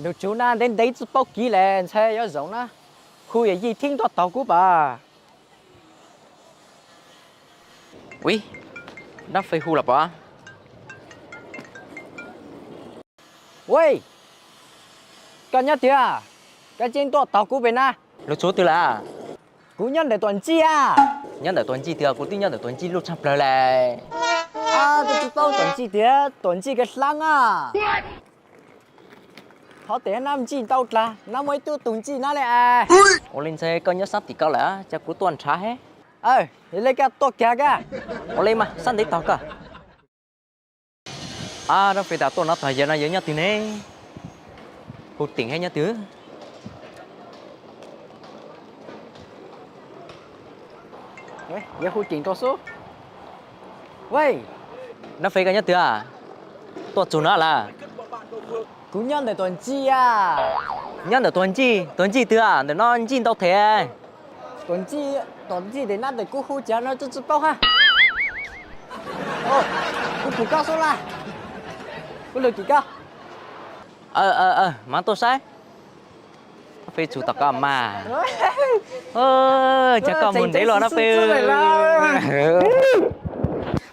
Nus tsuv na ntev ntev tsi paub kiv le ntshai yuav zoo na. Hu yawm yij Theeb tuaj taug kuv pas. Ui, dab Fej hu los pom. Ui, koj nyob twg? Koj tseem tuaj taug kuv pem na? Lug tsuv twg lawm? Kuv nyob ntawm tuam ntsig a. Nyob ntawm tuam ntsig twg? Kuv twb nyob ntawm tuam ntsig lug tshaj plawg le. Koj tsi paub tuam ntsig tiag, tuam ntsig kawg hlab a. Thov tes nab ntsig ntau dlag, nab muaj ib tug tug ntsig nab le. Ua li ntshai koj nyob sab tim ko lawm, cas kuv tuaj nrhav he. Yog le koj tuaj kiag koj. Ua li mas sab ntev tog koj. Dab Fej tas tuaj no tog yawg no yawg nyob twg ne? Hu teem he nyob twg? Yawg hu teem rau xwb. Dab Fej koj nyob twg? Tuaj txug no lawm. Kuv nyob ntawm tuam ntsig a. Nyob ntawm tuam ntsig, tuam ntsig twg? Ntawm no ntsig ntau them. Tuam ntsig, tuam ntsig tes nab tes kuv hu cav no tsi tsi paub hab. Kuv pum koj xwb la. Kuv lug tim koj. Mas tuaj saib. Fej tshum tom koj mas. Cas koj mus ntev los dab Fej.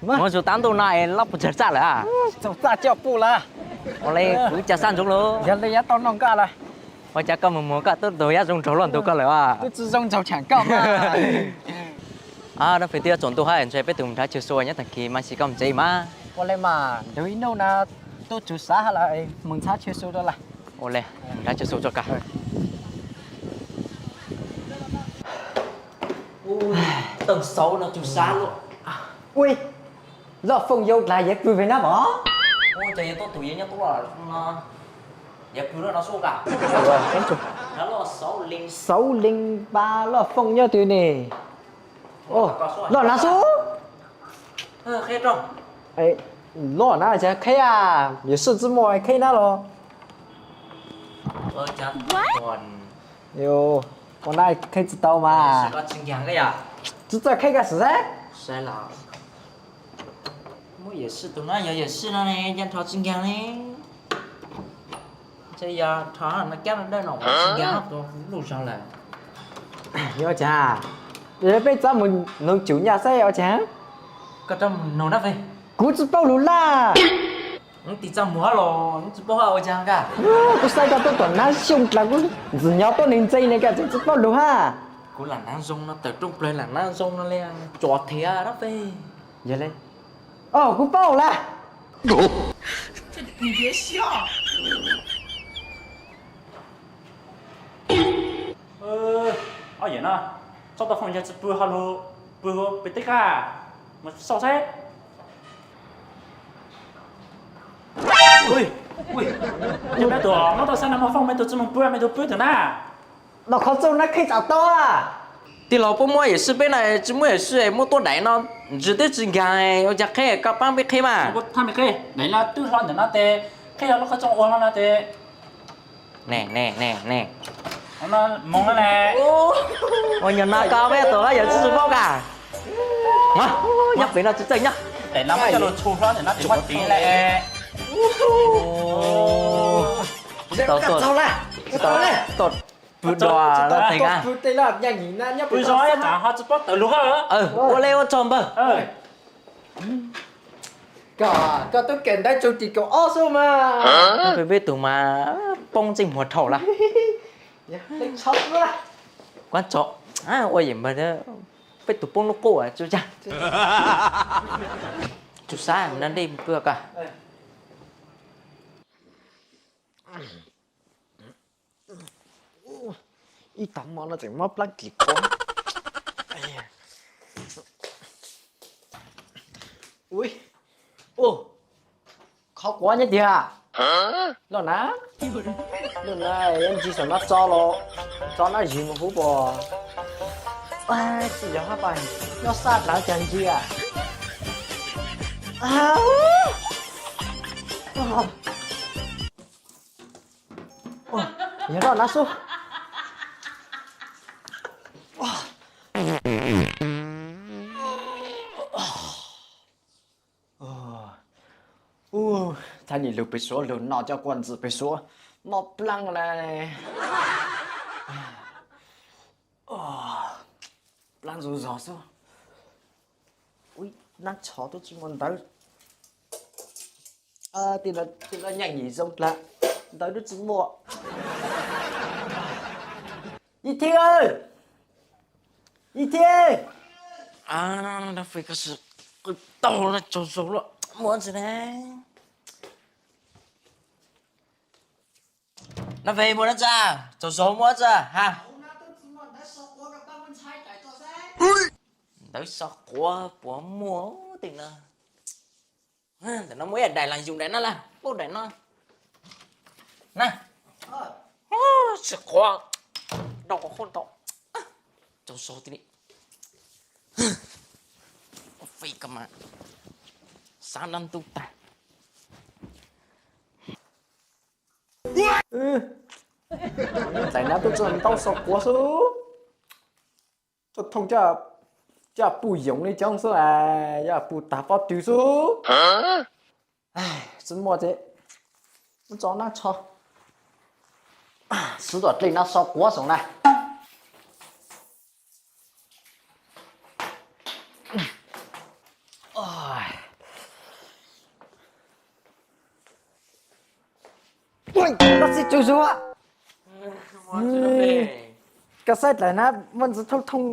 Muab tsuj tab ntuj no es loj puas tsawg txaj lawm? Ua li kuv cas xaj ntsoov lawm. Ua cas koj mus mus koj tub tug yab zoo nraug luaj ntug koj lawm? Dab Fej twb yuav tsaus ntuj hab, ntshe peb tug mus nrhav chaw su nyob tag kis mas sim koj mus tsev mas. Ua li mas ntawd ib hnub na tub tsuv xav hab lawm, mus nrhav chaw su rau lawm. Ua li, nrhav chaw su rau koj. Tawg xauv no tsuv xav luaj. Ui, Loj Fooj yau dlaag yawv pw pem nab mog. Cas yawg tuaj tus yawg nyob tub loj no, yawg pw lub no xwb ka. Xauv Leej Pab Loj Fooj nyob twg ne? Loj na xwb. Loj na cas qheb a, yawm sij tsi muaj qheb nab los. Ua nab qheb tsi tau mas. Tsi txawj qheb koj sim saib. Muab yawm sij tus no yog yawm sij no ne, yog nrho tsi nkaag ne. Ntshe yog nrho no kab no dawb no tsi nkaag no tus luj zog lawm. Yog cas peb txhob mus noog Cum Nyaj saib ua cas. Koj rov mus noog dab Fej. Kuv tsi paub lug laj. Tis txaj muag los tsi paub ua cas ka. Kuv saib koj tuaj tom nab xyoo dlaag kuv ntxim nyob tuaj neeg ntse ne koj tseem tsi paub lug hab. Kuv lam nab zoo no tawm rooj plawg lam nab zoo no li tso thiab dab Fej. Yog li, o kuv paub lawm. Ob yawm no, tsob tau foom yog tsi pw ho lug pw pem teb ka, mus xauj saib. Ua, meb tug muab tau xab na muag foom, meb tug tsi moog pw, meb tug pw tug na. Los qhov txuj nab qheb tsam tau. Tij laug puab muab yawm sij peb na, tsi muab yawm sij muab tuab daim no, ntsws twb tsi nkaag, ua cas qheb, koj paab peb qheb mas. Daim no twb hlo ntawm no tes, qheb yog lub qhov txuj ua hlo no tes. Ne, ne, ne, ne. Ua nyuag no koj peb tug hab yawm tsi tsi paub ka. Nyob pem no tsi txawj nyob. Daim no muab coj lug txhua hlo ntawm no tsis muaj tiv le. Tau tuaj, tau tuaj pw dua teeg a. Pw zog ib tsam ho tsis paub tawm lug hab. Ua le ua tsaug npawg. Koj tub kawm ntawv txug tim kaum ob xwb mas. Peb tug mas poob ntsej muag dhau lawm. Kuv tso, ua yam npawg, peb tug poob lub quj tsuj cag. Tsuj sab no dej pw ka. Ib tag hmo no tseem mob plaab kis quav. Ui, qhov quav nyob tiag. Loj na, loj na, yuav ntsis saum no tso los, tso nab zis mus huv pos. Tsis yog hab pas, nyob sab dlaav cas ntsis a. Yog loj na xwb. Thaij niag lug pem suav, lug noj cov quaj ntxwm pem suav, mob plaab na. Plaab ntxug zog xwb. Ui, nab tsho twb tsis muaj ntawv. Tej no nyeej yim zoo dlaag, ntawv twb tsis muaj. Yij Thib, Yij Thib, dab fej koj sim qw tau tsaug zog luaj muaj tsi ne. Dab fej muaj dab tsi, tsaug zog muaj tsi ha. Ntawv so quav puas muaj tej no. Ntawm no muaj ib daim las, yug daim no lawm, paub daim no na. Tsis quav, dau qhov ntau. Tsaug zog tiag li. Fej koj mas xav dab ntub tag. Daim no twb tsuas ntau so quav xwb. Txhob thooj coj puj yoov li coob xwb, coj puj tag pob tw xwb. Tsis muaj ces muab tso nab tsho. Xub tom dlej no so quav xwb na. Koj xib tsaug zog. Koj saib daim na, muaj ntsis thooj thooj,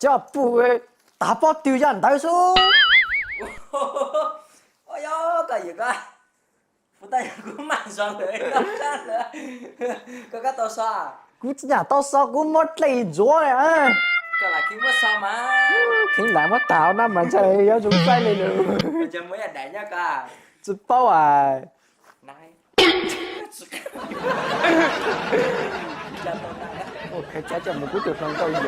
coj puj tag pob tw yog ntawd xwb. Ua yog koj yawm koj, puas tau yog kuv mag zog lawm, koj koj tau so? Kuv tsis nyam tau so, kuv muab dlej ntsuav. Koj lam kheev muab so mas. Kheev lam muab tag na mas ntshe yuav zoo xaib li lawm. Tsis paub as. Ua khav cab coj mus kuv tus hluas nkauj yawm.